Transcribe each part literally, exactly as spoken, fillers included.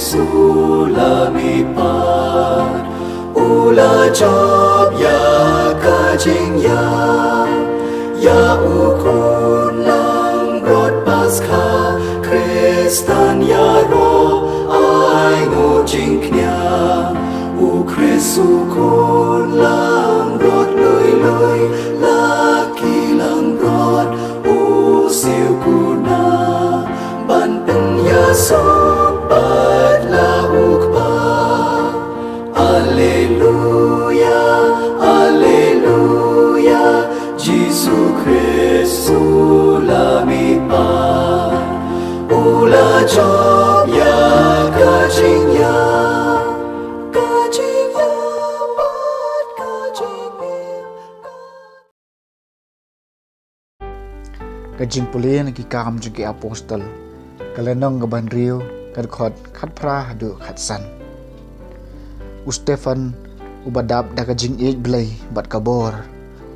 Sulami pat u la jop ïa ka jingïap ïa u khun langbrot Paskha. Khristan ïaroh ai nguh jingkñia, u Khrist u khun langbrot lui lui, la ki langbrot u siew kuna ban pynïasoh pat la u Kpa. Alleluia, alleluia, Jisu Khrist u la mih pat, u la jop ïa ka jingïap, ka jingïap pat ka jingim. Ka jingpule na Ki Kam jong ki Apostol, ka lynnong kaba hynriew, ka dkhot khatphra haduh khatsan. U Stephan, uba dap da ka jingïeit Blei bad ka bor,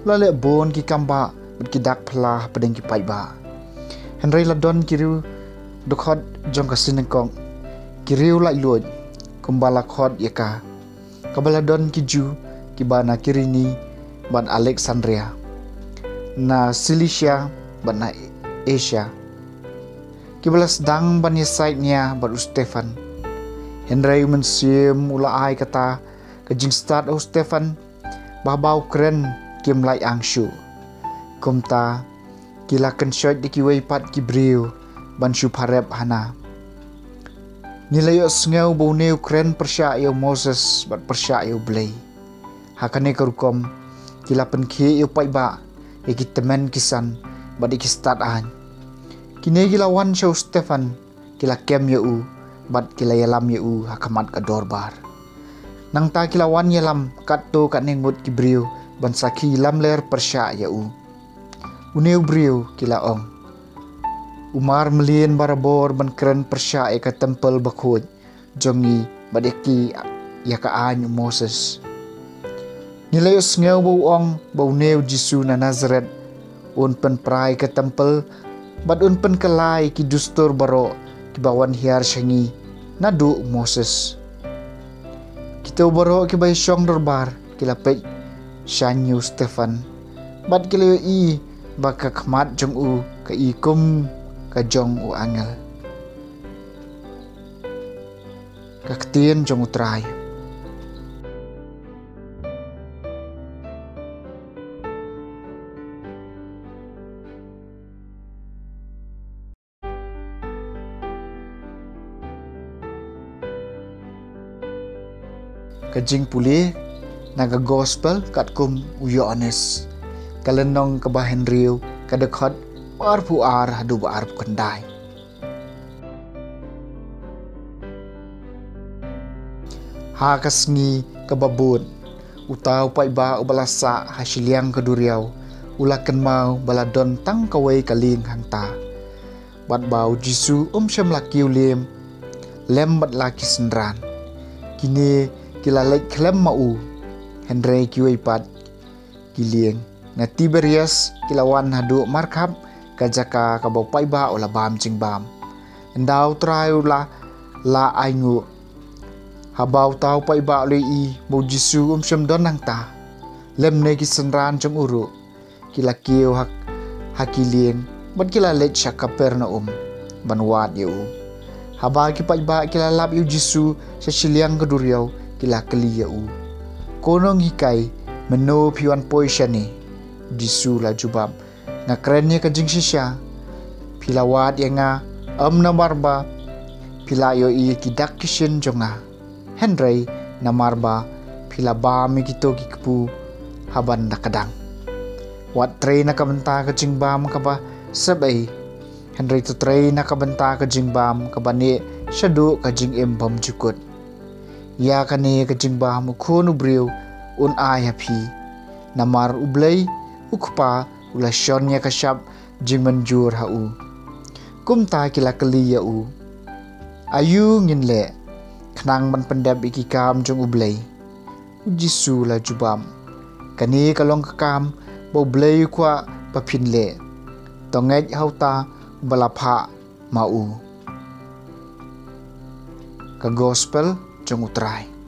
u la leh bun ki kam bah bad ki dak phylla hapdeng ki paidbah. Hynrei la don ki riew dkhot jong ka synagog, ki riew laitluid, kumba la khot ïa ka, kaba la don ki Jiw kiba na Kirene bad Aleksandria, na Silisia bad na Asia, kiba la sdang ban ïasaid nia bad u Stephan. Hynrei u Mynsiem u la ai kata ka jingstad ha u Stephan, ba haba u kren kim lait ang shuh. Kumta ki la kynshoit da kiwei pat ki briew ban shu pharep hana. Ngi la ïohsngew ba une u kren pyrshah ïa u Moses bad pyrshah ïa u Blei. Ha kane ka rukom ki la pynkhih ïa u paidbah, ïa ki tymmen ki san bad ïa ki stad aiñ. Kine ki la wan sha u Stephan, ki la kem ïa u bad ki la ïalam ïa u ha khmat ka dorbar. Nangta ki la wan ïalam katto katne ngut ki briew ban sakhi lamler pyrshah ïa u. Une u briew, ki la ong, u mar mlien barabor ban kren pyrshah ïa ka templ bakhuid jong ngi bad ïa ki, ïa ka aiñ u Moses. Ngi la ïohsngew ba u ong ba une u Jisu na Nasaret un pynpra ïa ka templ bad un pynkylla ïa ki dustur baroh kiba wan hiar sha ngi naduh u Moses. Kito baroh kiba ïashong dorbar ki la peit shain ïa u Stephan bad ki la ïohi ba ka khmat jong u ka i kum ka jong u angel. Ka ktien jong u Trai. Ka jingpule na ka Gospel katkum u Ïoannis, ka lynnong kaba hynriew, ka dkhot arphew ar haduh ba arphew khyndai. Ha ka sngi kaba bud, uta u paidbah uba la sah ha shiliang ka duriaw u la kynmaw ba la don tang kawei ka lieng hangta, bad ba u Jisu um shym la kiew lem lem bad la ki synran. Kine ki la leit khlem ma u, hynrei kiwei pat ki lieng na Tiberias ki la wan haduh markhap, ka jaka kaba u paidbah u la bam jingbam. Ynda u Trai u la, la ainguh, haba uta u paidbah u la ïohi ba u Jisu um shym don hangta lymne ki synran jong u ruh, ki la kiew ha, ha ki lieng bad ki la leit sha Kapernaum ban wad ïa u. Haba ki paidbah ki la lap ïa u Jisu sha shiliang ka duriaw, ki la kylli ïa u, "Ko nonghikai, mynno phi wan poi shane?" U Jisu la jubab, "Nga kren ïa ka jingshisha. Phi la wad ïa nga, ym namar ba phi la ïohi ïa ki dak ki shin jong nga, hynrei namar ba phi la bam ïa kito ki kpu ha ban da ka dang. Wat trei na ka bynta ka jingbam kaba sep ei, hynrei to trei na ka bynta ka jingbam kaba neh shaduh ka jingim bymjukut. Ïa kane ka jingbam u Khun u Briew un ai ha phi, namar U Blei U Kpa u la shon ïa ka shap jingmynjur ha u." Kumta ki la kylli ïa u, "Aïu ngin leh khnang ban pyndep ïa ki kam jong U Blei?" U Jisu la jubab, "Kane ka long ka kam ba U Blei u kwah ba phin leh. To ngeit ha uta ba la phah ma u." ka gospel jong U Trai.